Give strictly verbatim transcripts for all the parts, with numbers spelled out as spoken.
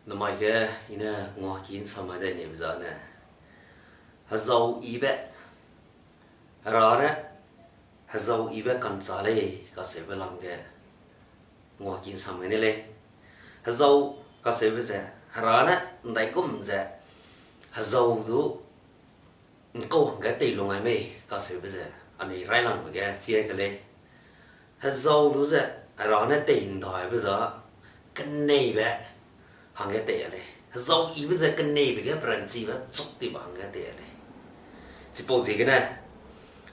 Namai ge i ne nguaki ’nsamai dai nebe zane, hezau yibe, Hera ne hezau yibe ka'nchâ lei kacheube lam ge nguaki ’nsamai ne lei. Hezau kacheube ze, Hera ne ’ndaigum ze hezau du ’ngkau hangge teilung ai mei kacheube ze, anui railangbe ge chi ai ke lei. Hezau du ze Hera ne tei ’ndaibe za keneibe hangge tei a lei. Hezau yibe ze keneibe ge peranchibe chuk tibe hangge tei a lei. Chipau ziegene,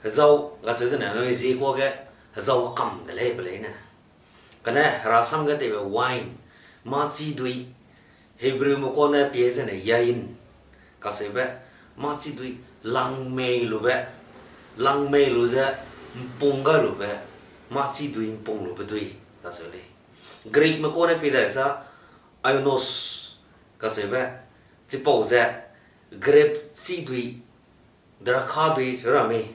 hezau gacheu dene anui zie kuage hezau kam de lei pe leine. Kane Hera sam ge teibe wine, mâchidui, Hebrewme kuane pie zene yayin, kacheube, mâchidui, langmei lube, langmei lu ze ’mpung gai lube, mâchidui ’mpung lube dui, kacheu lei. Greekme kuane pie dai za oinos, kacheube, chipau ze grape chidui, drakha dui cheu ra mei,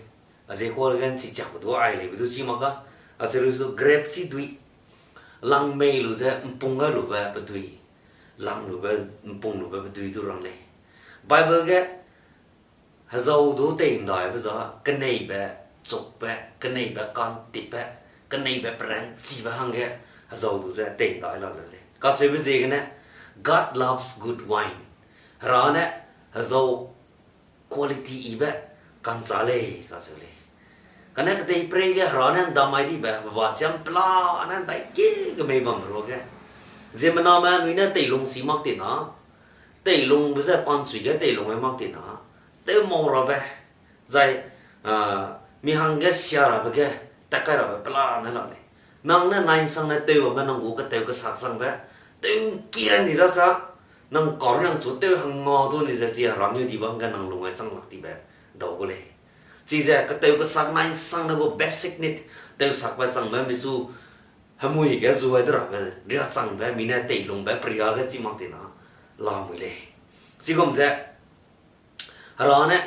a zie kuage ’nchi chakbe du ai leibe du chi mak ka, acheu lu zu grape chidui, langmei lu ze ’mpung gai lube pedui, lang lube, ’mpung lube pedui du rang lei. Bible ge hezau du tei ’ndaibe za keneibe chukbe, keneibe kantipbe, keneibe peranchibe hangge hezau du ze tei ’ndai la le lei. Kacheube ziegene, God loves good wine. Hera ne hezau quality yibe ka'nchâ lei kacheu lei. Kane kedeiperei ge Hera ne ’ndamai dibe pe ba chiam pela ne ’ndaiki kemei bambe ruage, ziemmename anui ne teilung chi mak tina, teilungbe ze panchui ge teilung ai mak tina, tew mau rabe, zai, a, mi hangge sia rabe ge tat kai rabe pela ne la lei. Nang ne nai ’nsangne tew bamme nang gu ketew kesak changbe, tew ’ngki ran di da za, nang kau nang chu tew hangngau du ni ze chi Hera ngeu di bam ge nang lung ai chang lak tibe dau gu lei. Chize ketew kesak nai ’nsangne gu basic need tewsakbe changbe mi chu hemui ge zu ai de rabe, riâ changbe, mi ne teilungbe peria ge chi mak tina, lamui lei. Chigum ze, Hera ne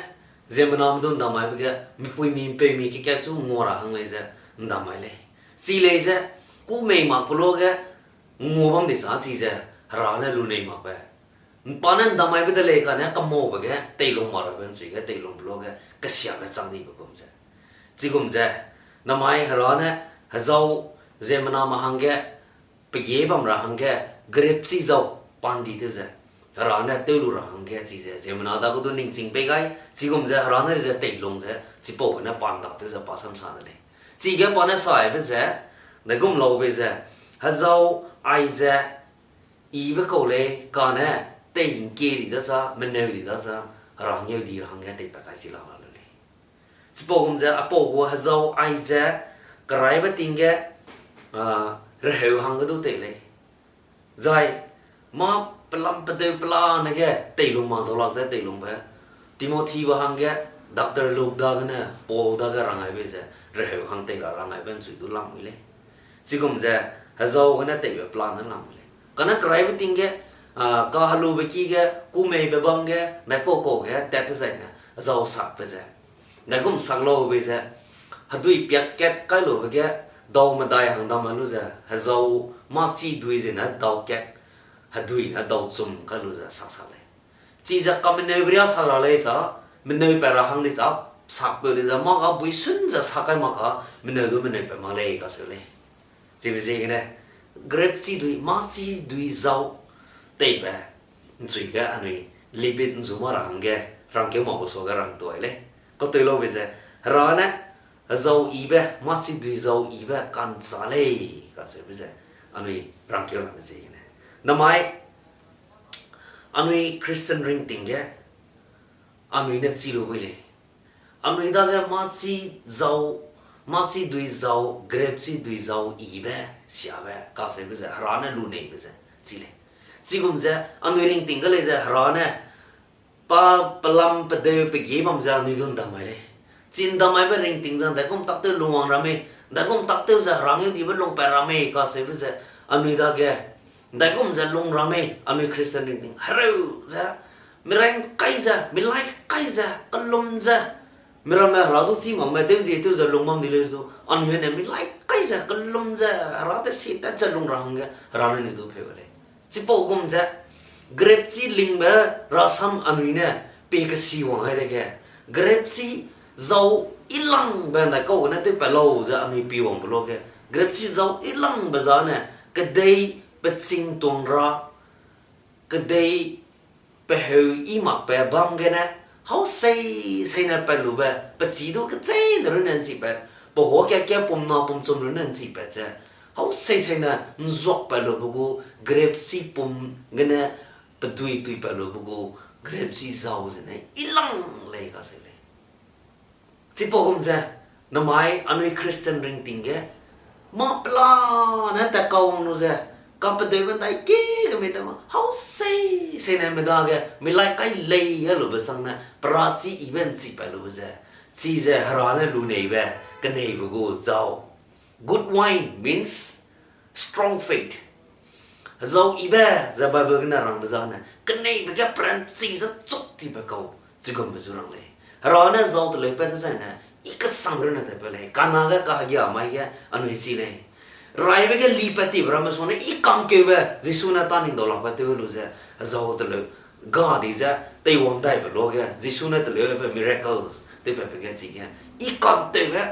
ziemmename du ’ndamaibe ge, mipuimi ’mpeumi kekat chu ngua ra hang lei ze ’ndamai lei. Chi lei ze, kû mei makbe luage ngua bam di sa chize, Hera ne lunei makbe, ’mpa ne ’ndamaibe de lei kane kamaube ge teilung mak rabe ’nchui ge teilungbe luage kesiabe chang dibe gum ze. Chigum ze, namai Hera ne hezau ziemmename hangge, pegie bam ra hangge, grape chi zau pan di tew ze, Hera ne tew lu ra hangge chize, ziemmena dage du ningching pei gai, chigum ze Hera ne ze teilung ze, chipau gene pan dak tew ze pa sam sa de lei. Chige pa ne saibe ze, ndaigum laube ze, hezau aize, yibe kau lei, kane, tei ’ngkie di da za, meneu di da za, Hera ngeu di ra hangge teipat kai chi la la le lei. Chipau gum ze, apau gu hezau aize, keraibe ting ge, a, reheu hangge du tei lei. Zai, mâ pelam pedeu pelane ge teilung mak dau lak ze teilungbe, Timothybe hangge, Doctor Luke dagene, Paul dage rang aibe ze, reheu hang tei ra rang aibe ’nchui du lamui lei. Chigum ze, hezau gene teibe pelane lamui lei. Kane keraibe ting ge, a, kahelube ki ge, kûmeibe bam ge, ndaikau kau ge tat dezaine, hezau sakbe ze, ndaigum sak laube ze, hedui piak kat kai lube ge, dau medai hang dam a lu ze, hezau mâchidui zene dau kat, hedui ne dau chum kai lu ze sak sak lei. Chize kameneube riâ sak ra lei za, meneu pat ra hang di za, sakpeu di ze, mâ ga buisun ze sak kai mak ka, meneu du meneu pat mak lei kacheu lei. Chibe ziegene, grape chidui, mâchidui zau, teibe, ’nchui ge anui, libit ’nzu ma ra hangge, rangkeu mak gu suage rang tuai lei. Katei laube ze, Hera ne, hezau yibe, mâchidui zau yibe, ka'nchâ lei, kacheube ze, anui rangkeu rabe ziegene. Namai, anui Christian ringting ge, anui ne chi lu bui lei. Anui dage mâchi zau, mâchidui zau, grape chidui zau yibe, siabe, kacheube ze, Hera ne luneibe ze, chi lei. Chigum ze, anui ringting ge lei ze, Hera ne, pa pelam pedeu pegie bam ze anui du ’ndamai lei. Chi ’ndamaibe ringting ze ’ndaigum taktew lungwang ra mei, ’ndaigum taktew ze Hera ngeu dibe lungpat ra mei kacheube ze, anui dage, ’ndaigum ze lung ra mei, anui Christian ringting hereu ze, mirai ’ngkai ze, milai kai ze, kellum ze, miramme Hera du chî makme deu zie tew ze lung bam di lei du, anui ne milai kai ze, kellum ze, Hera tesi tat ze lung ra hangge, Hera ne anui du pheu lei. Chipau gum ze, Grepchi lingbe rasam anui ne pie kesi wang hai dege, grepchi zau ilangbe ndaikau gene tewpat lau ze anui pie wangbe luage, grepchi zau ilangbe zane kedei peching tuang ra, kedei peheu i makbe bam gene, hau sei seine pat lube, pechî du kecheîne runne ’nchipat, pehuâ ka ka pum na pum chum runne ’nchipat ze, hau sei seine ’nzuakpat lube gu grepchi pum gene pedui tuipat lube gu grepchi zau zene ilang lei kaseu lei. Chipau gum ze, namai anui Christian ringting ge, mâ pelane tat kawang lu ze, kapedeube ’ndai ki ge mei ta ma, hau sei seine medage, melai kai lei a lube sangne, perachi ibe ’nchipat lube ze, chize Hera ne luneibe, keneibe gu zau. Good wine means strong faith. Hezau ibe ze Bible gene rangbe zane, keneibe ge peranchi ze chuk tibe kau, chigumbe zu rang lei. Hera ne zau teleupat dezaine, i kesang runne tewpat lei, Kana ge kahegia mai ge anui chi lei. Raibe ge lipat tibe ramme sune i kangkeube, Jisu ne tâ ning dau lakbe tew lu ze, hezau teleu, ga di ze, teiwang daibe luage, Jisu ne teleube miracles, tewpatbe ge chige, i kantewbe,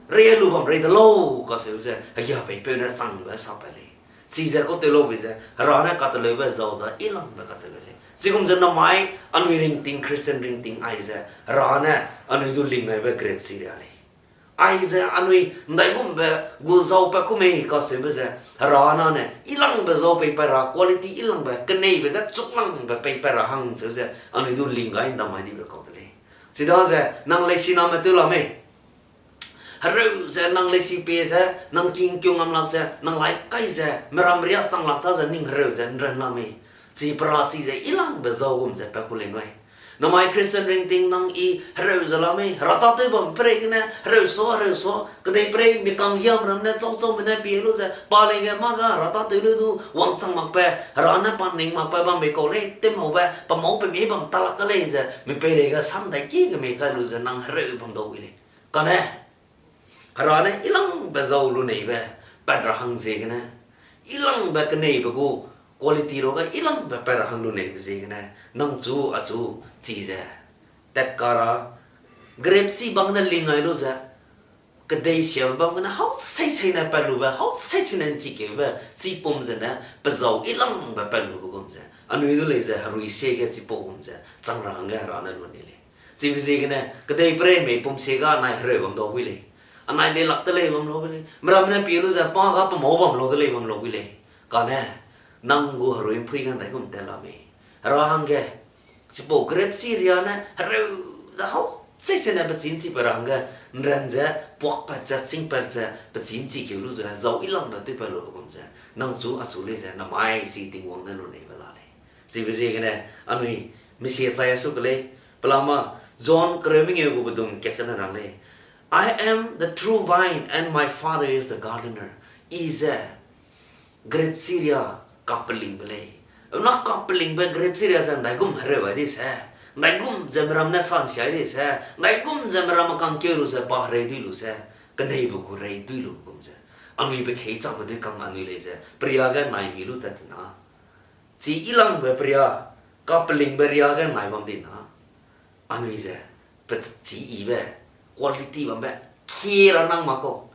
rei lu bam rei de lau, kaseu ze, hegia peipeu ne changbe sapat lei. Chize kau tew laube ze, Hera ne kateleube zau za ilangbe kateleube lei. Chigum ze namai, anui ringting, Christian ringting aize, Hera ne anui du ling gaibe grepchi ria lei. Aize anui ’ndaigumbe gu zau pat ku mei kaseube ze, Hera na ne ilangbe zau peipat ra, quality ilangbe, keneibe ge chuklangbe peipat ra hang seu ze, anui du ling gai ’ndamai dibe kau de lei. Chidaze, nang leisi name tew la mei. Hereu ze nang leisi pie ze, nang kingkeu ngam lak ze, nang lai kai ze, meram ria chang lak ta ze ning hereu ze ’nran la mei. Chi perachi ze ilangbe zau gum ze pat ku lei nui. Namai Christian ringting nang i hereu ze la mei, Hera tâtew bam perei gene, hereu sua, hereu sua, kedei perei mi kanghiam ramme ne chau-chaume ne pie lu ze, pa lei ge mâ ga Hera tâtew lu du wangchang makbe, Hera ne pa ning makbe bam bei kau lei, tewmaube, pa mau pe mei bam ta lak ka lei ze, mi peireige sam dai ki ge mei kai lu ze nang hereu bam dau wi lei. Kane, Hera ne ilangbe zau luneibe pat ra hang ziegene, ilangbe keneibe gu quality ruage ilangbe pat ra hang luneibe ziegene, nang chu achu chize, tat ka ra, grepchi bang ne ling ai lu ze, kedei siabe bam gene hau sei seine pat lube, hau sei seine ’nchikeube, chipum zene, pe zau ilangbe pat lube gum ze, anui du lei ze, herui sie ge chipau gum ze, chang ra hangge Hera ne lunei lei. Chibe ziegene, kedei perei mei pum sie ga anai hereu bam dau wi lei. Anai lei lak de lei bam lau wi lei. Meramme ne pie lu ze, pa ga pe mau bam lau de lei bam lau wi lei. Kane, nang gu herui ’mpui ge ’ndaigum tat la mei. Hera hangge, chipau grepchi ria ne, hereu ze hau sei seine pechî ’nchipat ra hangge, ’nran ze, puakpat ze, chîngpat ze, pechî ’nchikeu lu ze, zau ilangbe tewpat lube gum ze, nang chu achu lei ze, namai chi Tingwang ne luneibe la lei. Chibe ziegene, anui, mesie chai a su ke lei, pelama, John kereu mengeu gu pedum kat gene rang lei. I am the true vine and my Father is the gardener. I ze, grepchi ria kapelingbe lei. Na kapelingbe grepchi ria ze ’ndaigum hereu ai di se, ’ndaigum ze meram ne sansia ai di se, ’ndaigum ze meram kangkeu lu ze pa herei dui lu se, keneibe gu rei dui lu gum ze, anui pe khei changbe dui kang anui lei ze, peria ge nai mi lu tat na. Chi ilangbe peria, kapelingbe ria ge nai bam di na. Anui ze, pechî ibe, quality bambe, kie ra nang ma kau.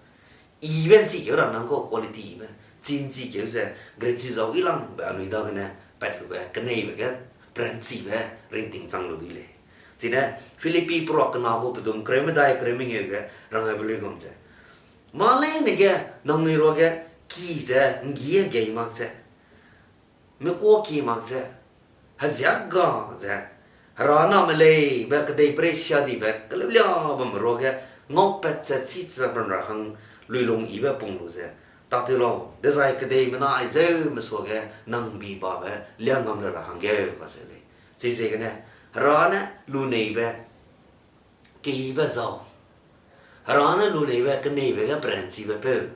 Ibe ’nchikeu ra nang kau, quality ibe. Chi ’nchikeu ze, grepchi zau ilangbe anui dagene, pat lube, keneibe ge, peranchibe, ringting chang lu di lei. Chine, Philippi peruak kena gu pedum kereu medai kereu mengeu ge, rang aibe luigum ze, mâ leine ge, nangnui ruage, ki ze, ’nggi gei mak ze, mekuâ ki mak ze, heziak ga ze, Hera name leibe kedei perei siadibe keleulia bamme ruage, ngaupat ze chî ze bam ra hang luilung ibe pung lu ze, tâtew lau, dezai kedeimena aizeume suage nang bi babe liangam le ra hangge kacheu lei. Chiziegene, Hera ne luneibe, keibe zau. Hera ne luneibe keneibe ge peranchibe peu,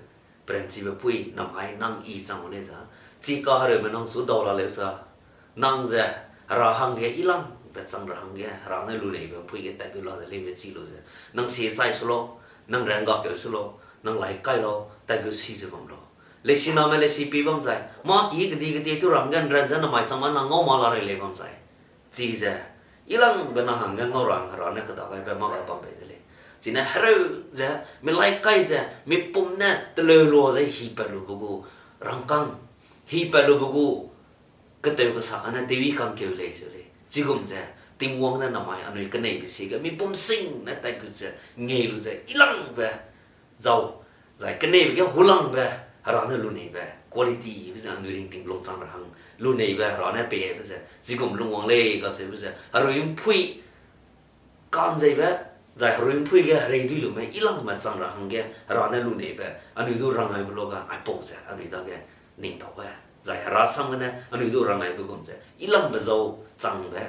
peranchibe pui, namai nang i chang gu lei za. Chika hereume nang chu dau la leu za. Nang ze, Hera hangge ilangbe chang ra hangge, Hera ne luneibe ’mpui ge tatkeu la de leibe chi lu ze. Nang sie chai su lau, nang ranggakeu su lau, nang lai kai lau, tatkeu si ze bam lau. Leisiname leisi pei bam zai, mâ ki kedi kedi tu ra hangge ’nran ze namai chang ma na ngau ma la rei lei bam zai. Chize, yilangbe na hangge ngau ra hang Hera ne keda gaibe mâ gai bam bei de lei. Chine hereu ze, milai kai ze, mipum ne teleu lua ze hipat lube gu rangkâng, hipat lube gu ketew kesa kane tewyi kangkeu lei ze lei. Chigum ze, Tingwang ne namai anui keneibe sie ge mipum sing ne tatgut ze, ngei lu ze, yilangbe zau, zai keneibe ge hulangbe, Hera ne luneibe qualitybe ze anui ringting lung chang ra hang luneibe Hera ne peibe ze chigum lungwang lei kacheube ze, herui ’mpui ka'nzeibe, zai herui ’mpui ge herei dui lume yilangme chang ra hangge Hera ne luneibe anui du rangaibe luage aipau ze anui dage ning taube, zai Hera sam gene anui du rangaibe gum ze yilangbe zau changbe,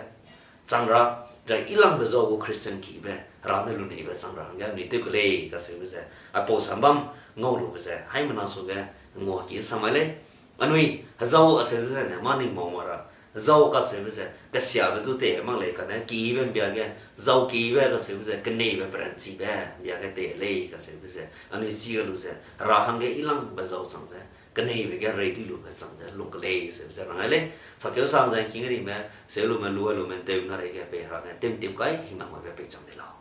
chang ra, zai yilangbe zau gu Christian kibe Hera ne luneibe chang ra hangge anui tew ke lei kacheube ze, aipau sam bam ngau lube ze, haimena suge ngua ki ’nsam mai lei. Anui hezau acheu ze ne mâ ning mau ma ra, hezau kacheube ze kesiabe du tei mak lei kane, kibe ’mbia ge, zau kibe kacheube ze keneibe peranchibe ’mbia ge tei lei kacheube ze, anui chi ga lu ze, Hera hangge yilangbe zau chang ze, keneibe ge rei dui lube chang ze lung ke lei kacheube ze rang ai lei. Sakeu sang ze kingkerime, seu lume, lu ai lume, ’ntew na reige pei Hera ne tew'ntip kai hingnam gaibe pei chang de lau.